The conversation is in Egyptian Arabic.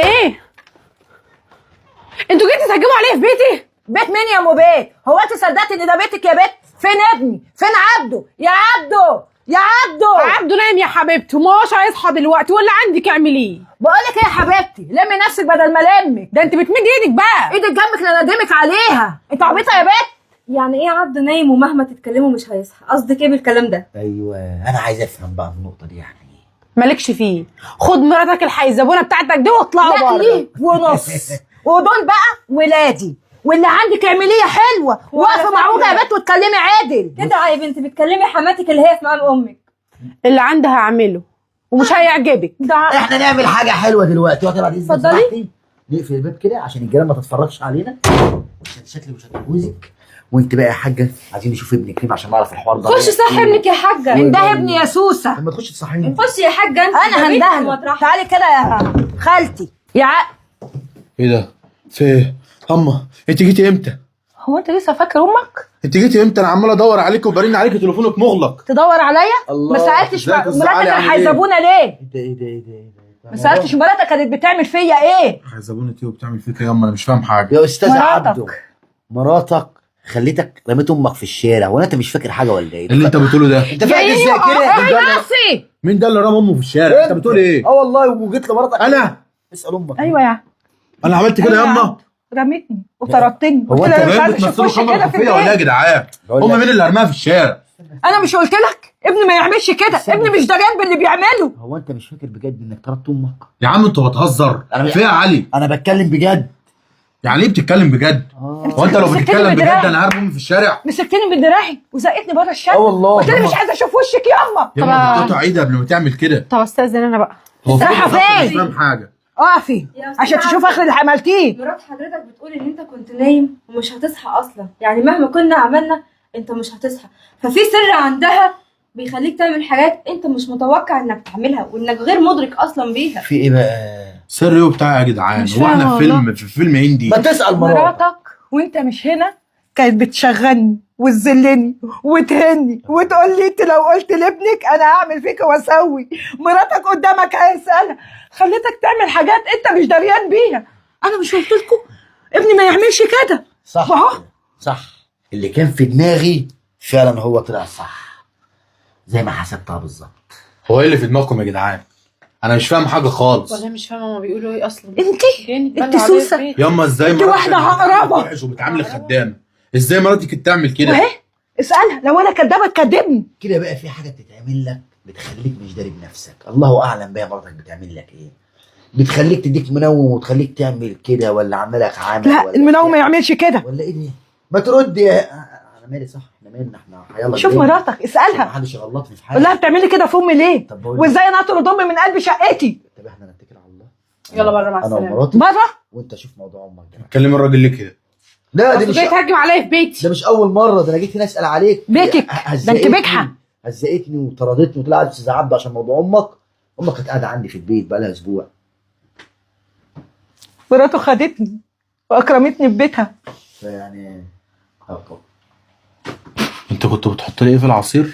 في ايه؟ انتوا جيتوا تهجموا عليا في بيتي؟ بيت مين يا ام بيت؟ هو انت صدقتي ان ده بيتك يا بيت؟ فين ابني؟ فين عبده؟ يا عبده، يا عبده. عبده نايم يا حبيبتي وما هوش هيصحى دلوقتي، ولا عندك اعمليه. بقول لك ايه يا حبيبتي، لمي نفسك بدل ما لمك. ده انت بتمدي ايدك بقى. ايدك جنبك لا ندمك عليها. انت عبيطه يا بيت؟ يعني ايه عبده نايم ومهما تتكلموا مش هيصحى؟ قصدك ايه بالكلام ده؟ ايوه انا عايز افهم بقى النقطة دي يعني ايه. مالكش فيه، خد مراتك الحيزبونه بتاعتك دي واطلعوا بره. نقلي ونص. ودول بقى ولادي، واللي عندك اعمليه حلوة. واقفة معوجة يا بت وتكلمي عادل كده عيب، انت بتكلمي حماتك اللي هي في مقام امك. اللي عندها هعمله ومش هيعجبك. ده احنا نعمل حاجة حلوة دلوقتي وقت بعد اذنك اتفضلي. سمحتي نقفل الباب كده عشان الجيران ما تتفرجش علينا، عشان شكلي مش هتجوزك. وانت بقى يا حاجة عايزين نشوف ابنك فين عشان نعرف الحوار ده. خشي صحي ابنك يا حاجة. ده ابني يا سوسة. لما تخش تصحيني. خشي يا حاجة انت. انا هندهله. تعالي كده يا خالتي يا عق. ايه ده؟ في ايه؟ اما انت جيتي امتى؟ هو انت لسه فاكر امك؟ انت جيتي امتى؟ انا عمال ادور عليك وبرن عليك تليفونك مغلق. تدور عليا؟ الله، ما سالتش ازيك يا أستاذ مراتك علي، عامل ايه؟ الحيزبونه ليه؟ ايه ده ايه ده ايه ده ايه ده؟ ما سالتش مراتك كانت بتعمل فيا ايه؟ حزبونة ايه وبتعمل فيك ايه ياما؟ انا مش فاهم حاجة. يا استاذ مراتك. عبده، مراتك خليتك رميت امك في الشارع وانا انت مش فاكر حاجة ولا ايه؟ اللي انت بتقوله ده انت فاكر ازاي كده؟ راسي. مين ده اللي رمى امه في الشارع؟ انت بتقول ايه؟ اه والله، وجيت لمراتك. انا اسال امك. ايوه يا انا عملت كده أيوة يا ياما؟ عبد. رميتني وطردتني. هو قلت انت لها انا مش انتوا عايزه اشوف بتمثلوا وشك خمر كده في خفيه ولا ايه يا البيت. جدعان؟ بقول هم لك. مين اللي رماها في الشارع؟ انا مش قلت لك ابني ما يعملش كده؟ ابني مش دريان باللي بيعمله. هو انت مش فاكر بجد انك طردت امك؟ يا عم انت بتهزر. في ايه يا علي؟ انا بتكلم بجد. يعني ايه بتتكلم بجد؟ هو انت لو مسكتني بتتكلم بجد بدراعي. انا هرمي امي في الشارع؟ مسكتني من دراعي وزقتني بره الشارع. اه والله. قلت لي مش عايزه اشوف وشك ياما. ياما بتقطع ايدي قبل ما تعمل كده. طب استاذن انا بقى. هو في رايحة بالظبط؟ فين؟ مش فاهم حاجة. اقفي يا أستاذ عشان تشوف عبده. اخر اللي عملتيه. مرات حضرتك بتقول ان انت كنت نايم ومش هتصحى اصلا، يعني مهما كنا عملنا انت مش هتصحى. ففي سر عندها بيخليك تعمل حاجات انت مش متوقع انك تعملها وانك غير مدرك اصلا بيها. في ايه بقى؟ سر ايه وبتاع يا جدعان؟ مش هو احنا فاهمة في فيلم في فيلم هندي؟ ما تسال مراتك. مراتك وانت مش هنا كانت بتشغلني وتذلني وتهني وتقول لي انت لو قلت لابنك انا هعمل فيك واسوي. مراتك قدامك هيسالها. خليتك تعمل حاجات انت مش دريان بيها. انا مش قلت لكم ابني ما يعملش كده؟ صح وأهو. صح، اللي كان في دماغي فعلا هو طلع صح زي ما حسبتها بالظبط. هو ايه اللي في دماغكم يا جدعان؟ انا مش فاهم حاجة خالص. والله مش فاهمه هما بيقولوا ايه اصلا. انت جايين يتبلوا انت عليا في سوسة. بيتي. ياما ازاي انت مراتك واحدة كانت عقربة. وحش وبتعامل خدامه؟ ازاي مراتي كانت تعمل كده؟ وهي اسالها لو انا كدابه تكدبني. كده بقى في حاجة بتتعمل لك بتخليك مش داري بنفسك، الله اعلم بقى مراتك بتعمل لك ايه. بتخليك تديك منوم وتخليك تعمل كده، ولا عامله لك عامل لا ولا المنوم ما يعملش كده. ولا ايه دي؟ ما ترد يا انا مالي، صح احنا مالنا، احنا يلا شوف جرينا. مراتك اسالها، ما حدش يغلطني في قول لها حاجة. بتعملي كده في امي ليه؟ طب بقول لك- وازاي انا اطرد امي من قلب شقتي؟ طب احنا نتكل على الله. يلا بره مع انا السلامة. ومراتي بره؟ وانت شوف موضوع امك ده. كلم الراجل ليه كده؟ لا دي اصل مش جاي تهجم عليا في بيتي. ده مش اول مرة، ده انا جيت هنا اسال عليك. بيتك. ده انت بجحه. هزقتني وطردتني وطلعت استاذ عبده عشان موضوع امك. امك كانت قاعدة عندي في البيت بقى لها اسبوع. مراته خدتني واكرمتني في بيتها. فيعني اه طب انت كنت بتحط لي ايه في العصير؟